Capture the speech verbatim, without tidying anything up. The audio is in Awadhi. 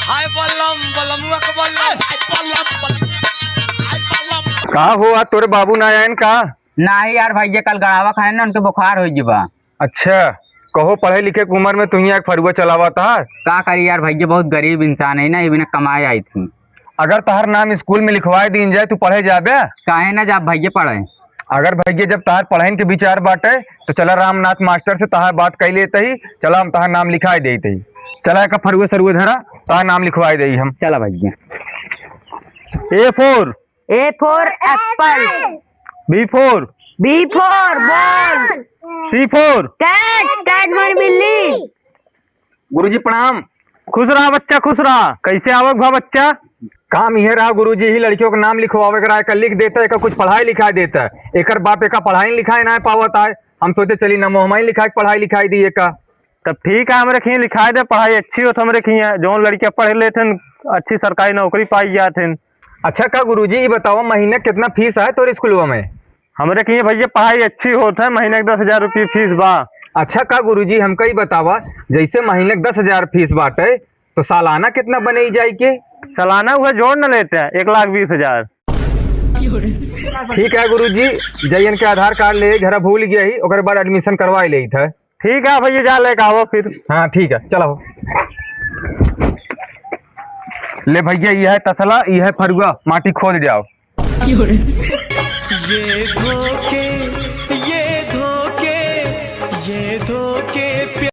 हाय बल्लम, बल्लमुआ के बल्लम, हाय बल्लम, बल्लम, हाय बल्लम। का हो, आज तोरे बाबू ना आयन का? नाही यार भैया, कल गड़ावा खाए ना, उनके बुखार होइ गवा। अच्छा, कहो पढ़े लिखे के उमर में तुहिया एक फरुआ चलावत ह। का करी यार भैया, बहुत गरीब इंसान है ना, ये बिना कमाए आई थी। अगर तहार नाम स्कूल में लिखवाए दीन जाए, तू पढ़े जाबे? काहे ना जाब भैया पढ़े? अगर भैया जब तहार पढ़ाइन के विचार बाटे, तो चला रामनाथ मास्टर से तहार बात कई लेते ही, चला हम तहार नाम लिखाए देते ही। चला एक फरुआ सरुआ धरा, तहार नाम लिखवाए देई हम। चला भैया। A for A for apple। B for B for ball। C for cat, cat माने बिल्ली। गुरुजी प्रणाम। खुश रहा बच्चा, खुश रहा। कैसे आवक भा बच्चा? काम इहे रहा गुरुजी, ही लड़कियों के नाम लिखवावे के रहा, एका लिख देता, एका कुछ पढ़ाई लिखाई देता। एकर बाप एका पढ़ाई लिखाई ना पावत आए, हम सोचे चली नाम हमही लिखाए के पढ़ाई लिखाई दी एका। तब ठीक है, हमरे खियाँ लिखाए दे, पढ़ाई अच्छी होत हमरे खियाँ, जौन लड़कियाँ पढ़ लेत हन, अच्छी सरकारी नौकरी पाई जात हन। अच्छा का गुरुजी, ई बतावा, महीने कितना फीस है तोरे स्कूलवा में? हमरे खियाँ भैया पढ़ाई अच्छी होत है, महीने के दस हजार रुपये फीस बा। अच्छा का गुरुजी, हमका ई बतावा, जैसे महीने के दस हजार फीस बाटे, तो सालाना कितना बने ई जाई के? सालाना उहे जोड़ न लेते हैं, एक लाख बीस हजार। ठीक है गुरुजी, जइयन के आधार कार्ड ले, घरा भूल गया ही, ओकरे बाद एडमिशन करवा लेत है। ठीक है भैया, जा लेके आवो फिर। हाँ ठीक है, चला हो। ले भैया, यह है तसला, यह है फरुआ, माटी खोद जाओ। ये गो के